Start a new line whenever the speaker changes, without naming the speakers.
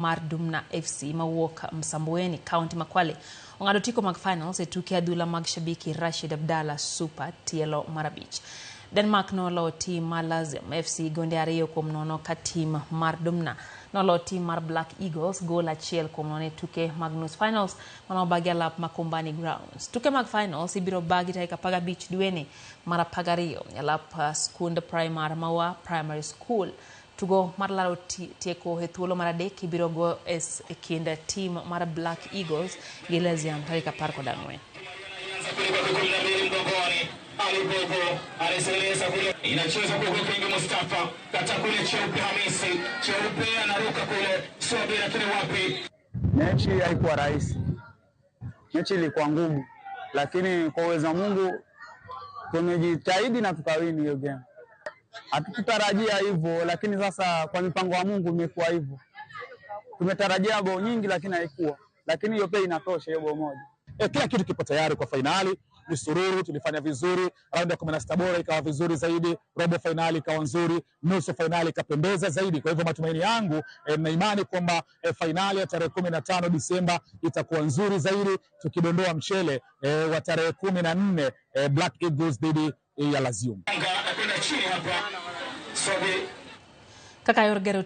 Mar Dumna FC mawuok Msambweni, kaunti ma Kwale ong'ado otiko mag finals e tuke adhula mag Shabiki Rashid Abdalla Super tielo mar 5. Denmark noloyo tim mar Lazim FC gonde 2-0 ka tim mar Dumna noloyo tim mar Black Eagles gol 1-0 e tuke mag nus finals manobagi alap ma Kombani Grounds. Tuke mag finals ibiro bagi tarik 15 dweni mar 12 e alap skund primar Maua Primary School. Tugo mar laro tieko e thuolo mar 3 ibiro go e kind tim mar Black Eagles gi Leziam tarik 14.
Mechi haikuwa rahisi, mechi ilikuwa ngumu, lakini kwa uwezo wa Mungu tumejitahidi na tukawini hiyo game. Hatukutarajia hivyo, lakini sasa kwa mipango ya Mungu imekuwa hivyo. Tumetarajia bao nyingi, lakini haikuwa, lakini hiyo pia inatosha, hiyo bao moja.
Kila kitu kipo tayari kwa fainali. Ni sururu, tulifanya vizuri raundi ya 16 bora ikawa vizuri zaidi, robo fainali ikawa nzuri, nusu fainali ikapendeza zaidi. Kwa hivyo matumaini yangu na imani kwamba fainali ya tarehe 15 Disemba itakuwa nzuri zaidi, tukidondoa mchele wa tarehe 14 Black Eagles dhidi ya Lazium.
Kaka yor gero.